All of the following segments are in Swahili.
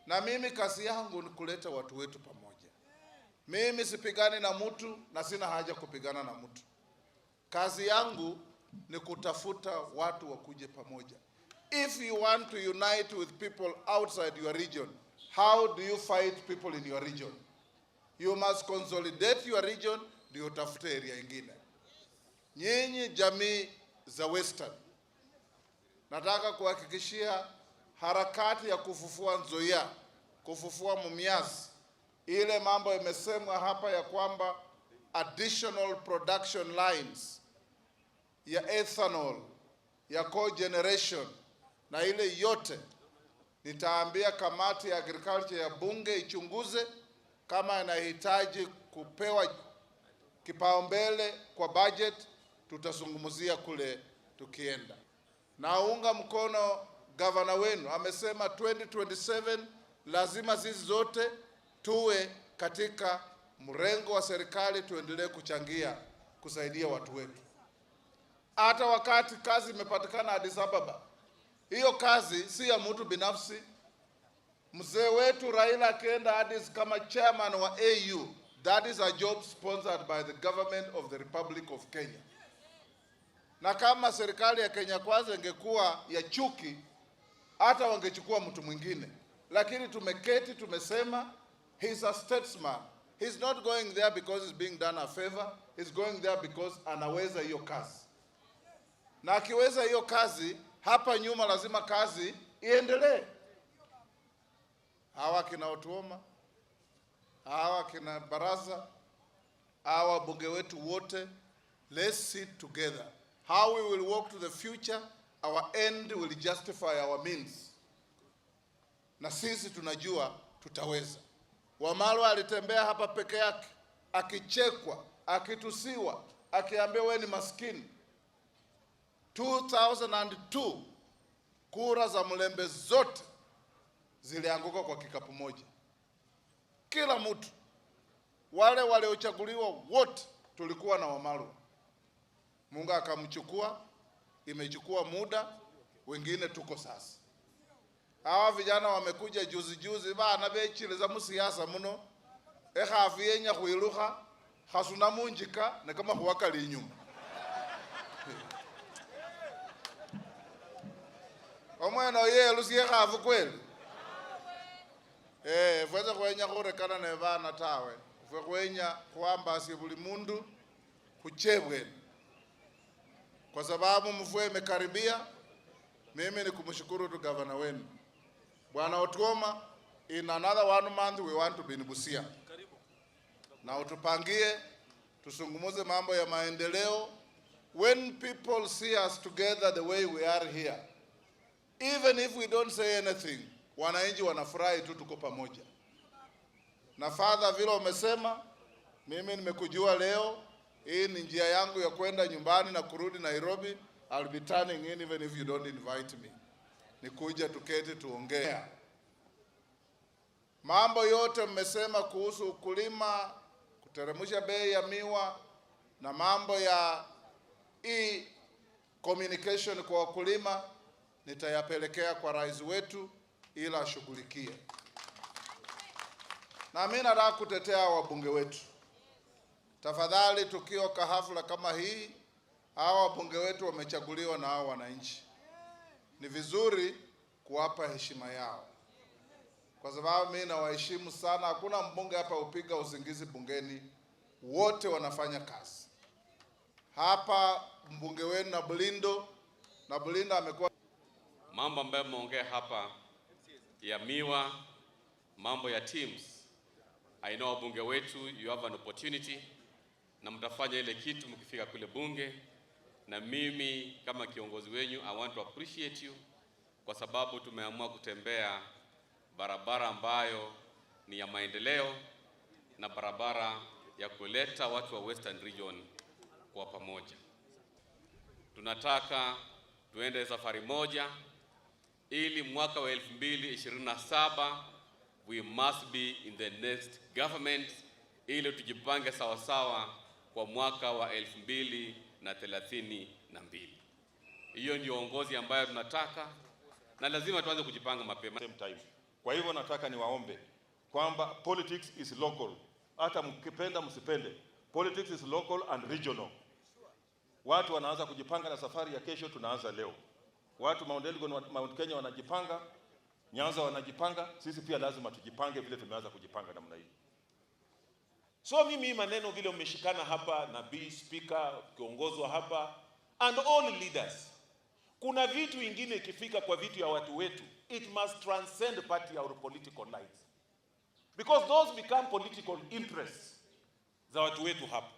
Na mimi kazi yangu ni kuleta watu wetu pamoja. Mimi sipigani na mtu na sina haja kupigana na mtu. Kazi yangu ni kutafuta watu wakuje pamoja. If you want to unite with people outside your region, how do you fight people in your region? You must consolidate your region ndio utafute area ingine. Nyinyi jamii za Western, nataka kuhakikishia harakati ya kufufua Nzoia, kufufua Mumias, ile mambo imesemwa hapa ya kwamba additional production lines ya ethanol, ya cogeneration na ile yote, nitaambia kamati ya agriculture ya bunge ichunguze kama inahitaji kupewa kipaumbele kwa budget, tutazungumzia kule tukienda. Naunga mkono gavana wenu, amesema 2027 lazima sisi zote tuwe katika mrengo wa serikali, tuendelee kuchangia kusaidia watu wetu. Hata wakati kazi imepatikana Addis Ababa, hiyo kazi si ya mtu binafsi. Mzee wetu Raila akienda Addis kama chairman wa AU, that is a job sponsored by the government of the Republic of Kenya. Na kama serikali ya Kenya Kwanza ingekuwa ya chuki, hata wangechukua mtu mwingine, lakini tumeketi tumesema, he's a statesman. He's not going there because he's being done a favor. He's going there because anaweza hiyo kazi, na akiweza hiyo kazi, hapa nyuma lazima kazi iendelee. Hawa kina Otuoma, hawa kina Baraza, hawa wabunge wetu wote, let's sit together. How we will walk to the future, our end will justify our means. Na sisi tunajua tutaweza. Wamalwa alitembea hapa peke yake akichekwa, akitusiwa, akiambiwa wewe ni maskini. 2002 kura za Mulembe zote zilianguka kwa kikapu moja, kila mtu, wale waliochaguliwa wote tulikuwa na Wamalwa. Mungu akamchukua, imechukua muda, wengine tuko sasa. Hawa vijana wamekuja juzi juzi, bana bechileza musiasa muno, ekhafu yenya khwilukha khasuna munjika ne kamakhuwa kali inyuma. Omwene oyo yelusia ekhafu kweli? Efwe khwenya khurekana ne bana tawe, efwe khwenya khuambasie buli mundu khuche bwene, kwa sababu mvua imekaribia. Mimi ni kumshukuru tu gavana wenu Bwana Otuoma. In another one month we want to be in Busia, na utupangie tusungumuze mambo ya maendeleo. When people see us together the way we are here, even if we don't say anything, wananchi wanafurahi tu tuko pamoja. Na father, vile umesema, mimi nimekujua leo. Hii ni njia yangu ya kwenda nyumbani na kurudi Nairobi. I'll be turning in even if you don't invite me. Nikuja tuketi tuongea. Mambo yote mmesema kuhusu ukulima, kuteremsha bei ya miwa na mambo ya e-communication kwa wakulima, nitayapelekea kwa rais wetu ili ashughulikie. Na mimi nataka kutetea wabunge wetu. Tafadhali, tukiwa kwa hafla kama hii, hawa wabunge wetu wamechaguliwa na hao wananchi, ni vizuri kuwapa heshima yao, kwa sababu mimi nawaheshimu sana. Hakuna mbunge hapa upiga usingizi bungeni, wote wanafanya kazi hapa. Mbunge wenu na Bulindo amekuwa mambo ambayo mmeongea hapa ya miwa, mambo ya teams. I know wabunge wetu, you have an opportunity na mtafanya ile kitu mkifika kule bunge, na mimi kama kiongozi wenyu I want to appreciate you kwa sababu tumeamua kutembea barabara ambayo ni ya maendeleo na barabara ya kuleta watu wa Western Region kwa pamoja. Tunataka tuende safari moja ili mwaka wa 2027 we must be in the next government, ili tujipange sawasawa kwa mwaka wa 2032. Hiyo ndio uongozi ambayo tunataka na lazima tuanze kujipanga mapema. Same time. Kwa hivyo nataka niwaombe kwamba politics is local, hata mkipenda msipende, politics is local and regional. Watu wanaanza kujipanga na safari ya kesho, tunaanza leo. Watu Mount Elgon, Mount Kenya wanajipanga, Nyanza wanajipanga, sisi pia lazima tujipange vile tumeanza kujipanga namna hii. So mimi hii maneno vile umeshikana hapa na B Speaker ukiongozwa hapa and all leaders, kuna vitu ingine ikifika kwa vitu ya watu wetu, it must transcend party or political lines because those become political interests za watu wetu hapa,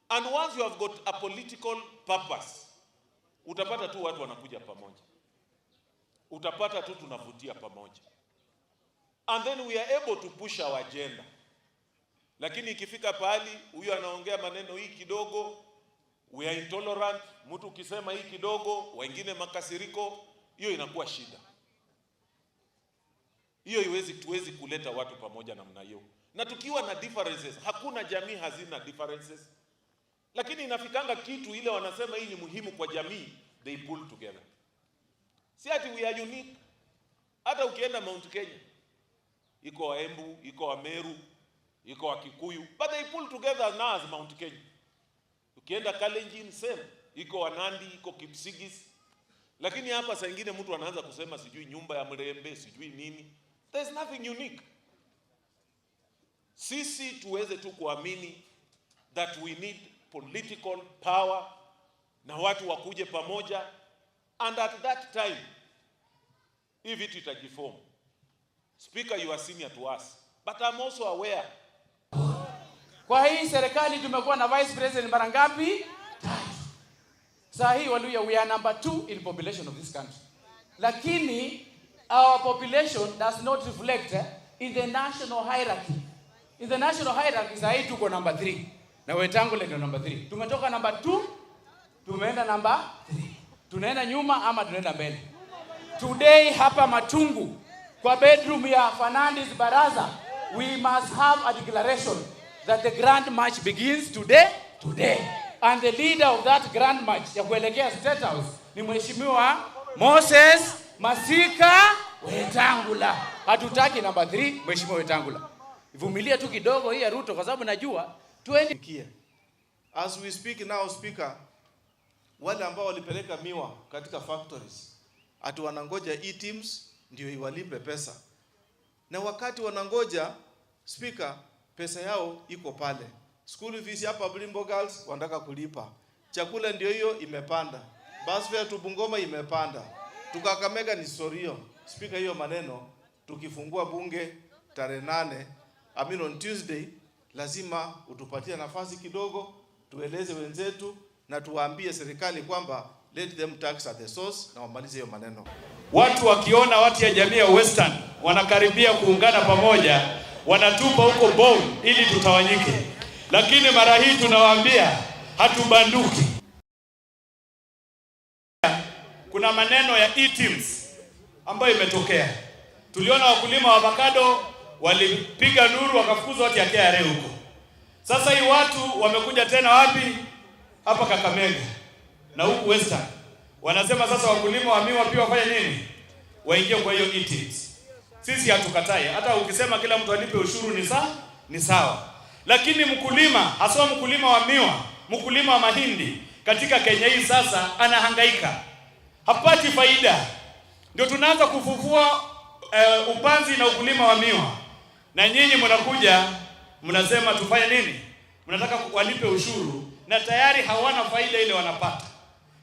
and once you have got a political purpose, utapata tu watu wanakuja pamoja, utapata tu tunavutia pamoja, and then we are able to push our agenda. Lakini ikifika pahali huyu anaongea maneno hii kidogo, we are intolerant. Mtu ukisema hii kidogo, wengine makasiriko, hiyo inakuwa shida. Hiyo iwezi, tuwezi kuleta watu pamoja namna hiyo. Na tukiwa na differences, hakuna jamii hazina differences, lakini inafikanga kitu ile wanasema hii ni muhimu kwa jamii, they pull together. Si ati we are unique. Hata ukienda Mount Kenya iko Waembu, iko Wameru, iko Wakikuyu, but they pull together now as Mount Kenya. Ukienda Kalenjin same, iko Wanandi, iko Kipsigis. Lakini hapa saa ingine mtu anaanza kusema sijui nyumba ya Mrembe, sijui nini. There's nothing unique. Sisi tuweze tu kuamini that we need political power na watu wakuje pamoja, and at that time hii vitu itajiform. Speaker, you are senior to us, but I'm also aware. Kwa hii serikali tumekuwa na vice president mara ngapi? Tatu. Saa hii Waluya, we are number two in population of this country. Lakini our population does not reflect in the national hierarchy. In the national hierarchy saa hii tuko number 3. Na Wetangula ndio number 3. Tumetoka number 2 tumeenda number 3. Tunaenda nyuma ama tunaenda mbele? Today hapa Matungu kwa bedroom ya Fernandes Baraza, we must have a declaration that the Grand March begins today. And the leader of that Grand March ya kuelekea State House ni Mheshimiwa Moses Masika Wetangula. Hatutaki number 3, Mheshimiwa Wetangula. Vumilia tu kidogo hii ya Ruto kwa sababu najua 20 Kia. As we speak now, Speaker, wale ambao walipeleka miwa katika factories ati wanangoja e-teams ndio iwalipe pesa, na wakati wanangoja, Speaker, pesa yao iko pale. School fees hapa Blimbo Girls wanataka kulipa, chakula ndio hiyo imepanda, bus fare tu Bungoma imepanda, tu Kakamega ni storio. Speaker, hiyo maneno tukifungua bunge tarehe 8, I mean on Tuesday, lazima utupatie nafasi kidogo tueleze wenzetu na tuwaambie serikali kwamba let them tax at the source na wamalize hiyo maneno. Watu wakiona watu ya jamii ya Western wanakaribia kuungana pamoja, wanatupa huko bomu ili tutawanyike, lakini mara hii tunawaambia hatubanduki. Kuna maneno ya e-teams ambayo imetokea. Tuliona wakulima wa avocado walipiga nduru wakafukuzwa watu ya KRA huko. Sasa hii watu wamekuja tena wapi? Hapa Kakamega na huku Western. Wanasema sasa wakulima wa miwa pia wafanye nini? Waingie kwa hiyo e-teams. Sisi hatukatai. Hata ukisema kila mtu alipe ushuru ni sawa. Lakini mkulima, haswa mkulima wa miwa, mkulima wa mahindi katika Kenya hii sasa anahangaika. Hapati faida. Ndio tunaanza kufufua upanzi na ukulima wa miwa. Na nyinyi mnakuja mnasema tufanye nini? Mnataka walipe ushuru na tayari hawana faida ile wanapata.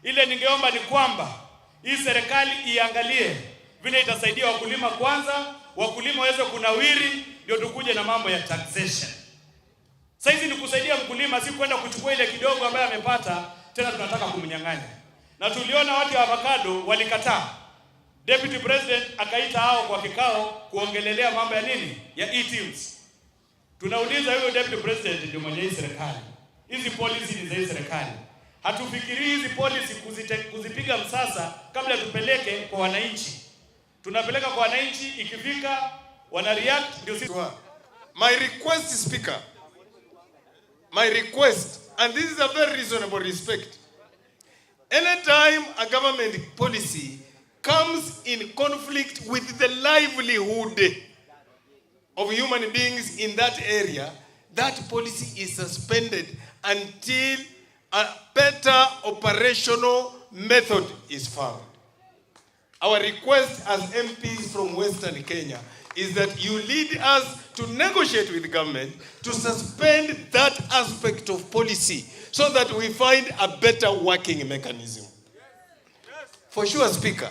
Ile ningeomba ni kwamba hii serikali iangalie vile itasaidia wakulima kwanza, wakulima waweze kunawiri, ndio tukuje na mambo ya taxation. Saizi ni kusaidia mkulima, si kwenda kuchukua ile kidogo ambayo amepata, tena tunataka kumnyang'anya. Na tuliona watu wa avocado walikataa. Deputy President akaita hao kwa kikao kuongelelea mambo ya nini? Ya e-teams. Tunauliza huyo Deputy President ndio mwenye hii serikali. Hizi policy ni za hii serikali. Hatufikirii hizi policy kuzipiga msasa kabla tupeleke kwa wananchi. Tunapeleka kwa wananchi, ikifika wana react ndio sisi. My request, Speaker, my request, and this is a very reasonable respect. Anytime a government policy comes in conflict with the livelihood of human beings in that area, that policy is suspended until a better operational method is found. Our request as MPs from Western Kenya is that you lead us to negotiate with the government to suspend that aspect of policy so that we find a better working mechanism. For sure, Speaker,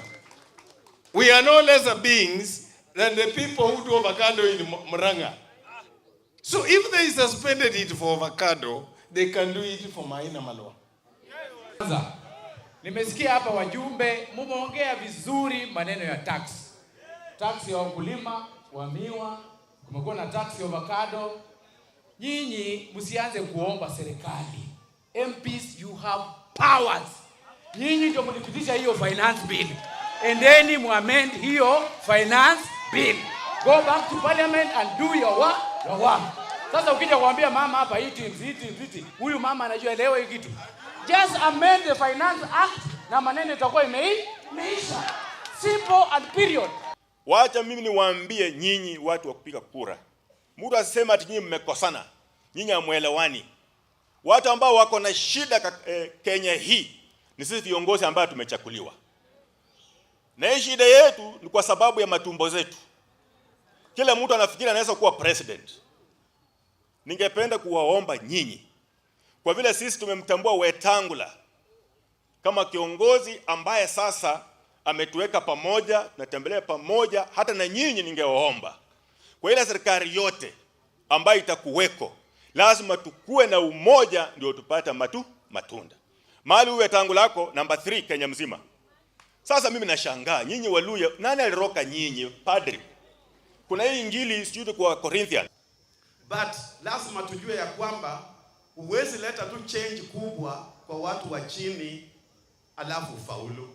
we are no lesser beings than the people who do avocado in Murang'a. So if they suspended it for avocado, they can do it for Maina Malwa. Kwanza, nimesikia hapa wajumbe mumeongea vizuri maneno ya tax. Tax ya wakulima wa miwa, kumekuwa na tax ya avocado. Nyinyi msianze kuomba serikali. MPs, you have powers. Nyinyi ndio mlipitisha hiyo finance bill. Endeni muamend hiyo finance bill. Go back to parliament and do your work, your work. Sasa ukija kuambia mama hapa hii teams, hii teams, hii teams, huyu mama anajua elewa hii kitu. Just amend the Finance Act na maneno itakuwa imeisha. Simple and period. Wacha mimi niwaambie nyinyi watu wa kupiga kura. Mtu asiseme ati nyinyi mmekosana, nyinyi hamuelewani. Watu ambao wako na shida Kenya hii ni sisi viongozi ambao tumechaguliwa. Na hii shida yetu ni kwa sababu ya matumbo zetu. Kila mtu anafikiri anaweza kuwa president. Ningependa kuwaomba nyinyi, kwa vile sisi tumemtambua Wetangula kama kiongozi ambaye sasa ametuweka pamoja, tunatembelea pamoja, hata na nyinyi ningewaomba kwa ile serikali yote ambayo itakuweko, lazima tukue na umoja ndio tupate matunda. Mahali huyu Wetangula lako namba 3 Kenya mzima. Sasa mimi nashangaa nyinyi Waluya, nani aliroka nyinyi padri? Kuna hii injili sijui kwa Corinthian. But lazima tujue ya kwamba huwezi leta tu change kubwa kwa watu wa chini alafu ufaulu.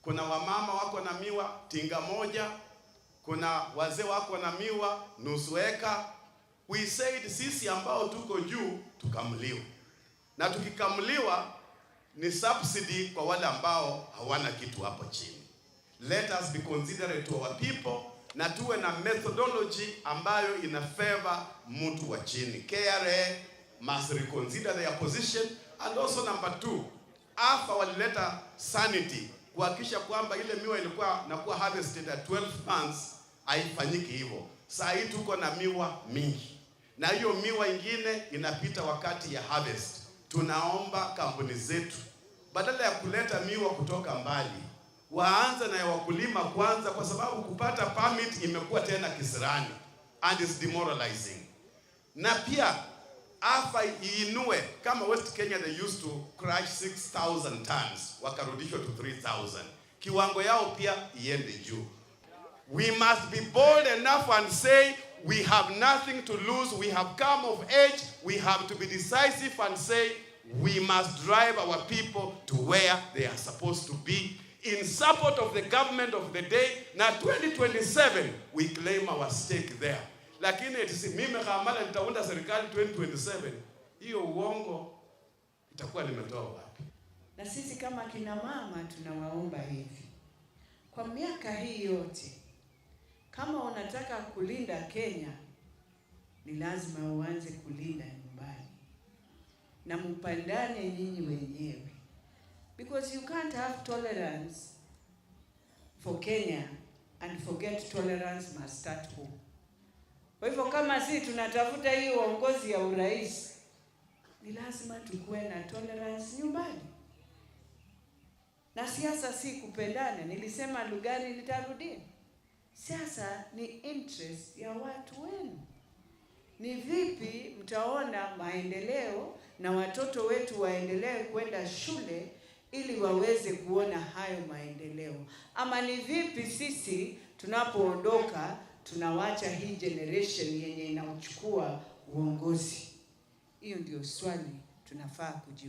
Kuna wamama wako na miwa tinga moja, kuna wazee wako na miwa nusu eka. We said sisi ambao tuko juu tukamuliwe, na tukikamuliwa ni subsidy kwa wale ambao hawana kitu hapo chini. Let us be considerate to our people na tuwe na methodology ambayo ina favor mtu wa chini. KRA must reconsider their position, and also number two, AFA walileta sanity kuhakikisha kwamba ile miwa ilikuwa nakuwa harvested at 12 months haifanyiki hivyo. Saa hii tuko na miwa mingi na hiyo miwa ingine inapita wakati ya harvest. Tunaomba kampuni zetu badala ya kuleta miwa kutoka mbali waanze na ya wakulima kwanza, kwa sababu kupata permit imekuwa tena kisirani and is demoralizing. Na pia AFA iinue kama West Kenya, they used to crush 6000 tons wakarudishwa to 3000. Kiwango yao pia iende juu. We must be bold enough and say we have nothing to lose. We have come of age. We have to be decisive and say we must drive our people to where they are supposed to be in support of the government of the day. Na 2027 we claim our stake there. Lakini eti si mimi Khamala nitaunda serikali 2027, hiyo uongo itakuwa nimetoa wapi? Na sisi kama kina mama tunawaomba hivi, kwa miaka hii yote, kama unataka kulinda Kenya, ni lazima uanze kulinda nyumbani na mpendane nyinyi wenyewe, because you can't have tolerance for Kenya and forget tolerance must start home. Kwa hivyo kama si tunatafuta hii uongozi ya urais, ni lazima tukuwe na tolerance nyumbani. Na siasa si kupendana. Nilisema Lugari, nitarudia. Siasa ni interest ya watu wenu. Ni vipi mtaona maendeleo na watoto wetu waendelee kwenda shule ili waweze kuona hayo maendeleo, ama ni vipi sisi tunapoondoka tunawacha hii generation yenye inauchukua uongozi? Hiyo ndio swali tunafaa kujiuliza.